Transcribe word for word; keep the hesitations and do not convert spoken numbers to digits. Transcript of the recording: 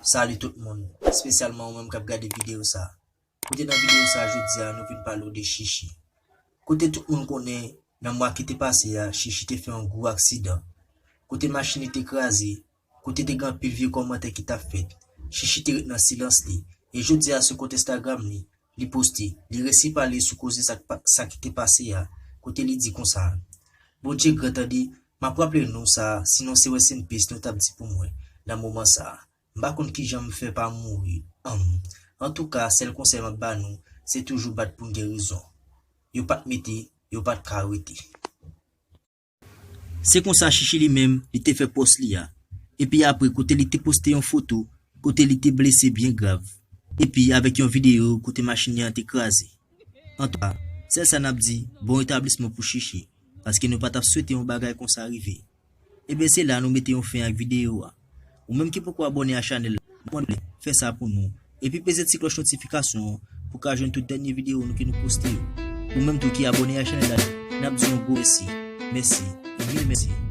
Salut tout moun, espesyalman ou menm k ap gade videyo sa. Kote nan videyo sa jodi a nou vin pale w de Chichi. Kote tout moun konnen nan mwa ki te pase a, Chichi te fè yon gwo aksidan. Kote machin li te kraze, kote te gen anpil vye kòmantè ki t ap fèt. Chichi te ret nan silans li. E jodi a sou kont Instagram li, li poste, li resi pale sou koze sa k pa, sa ki te pase a, kote li di konsa, Bondye gran tande, m ap raple nou sa, sinon se rest in peace nou t ap di pou mwen nan moman sa. M pa konn kijan m fè pa mouri. Anm. Antouka, sèl konsèy m ap ba nou, se toujou bat pou n gen rezon. Yo pa t mete, yo pa t ka rete. Se konsa Chichi li menm, li te fè pòs li a. Epi apre, kote li te poste yon foto, kote li te blese byen grav. Epi avèk yon videyo kote machin li an te kraze. Antouka, sèl sa n ap di, bon retablisman pou Chichi, paske nou pa t ap swete yon bagay konsa rive. Ebyen se la nou mete yon fen ak videyo a. Ou menm ki poko abòne a chanèl la, mande fè sa pou nou. Epi peze ti klòch notifikasyon an pou ka jwenn tout dènye videyo nou ke nou poste yo. Ou menm tou ki abòne a chanèl la, n ap di yon gwo mèsi. Mèsi. Yon mil mèsi.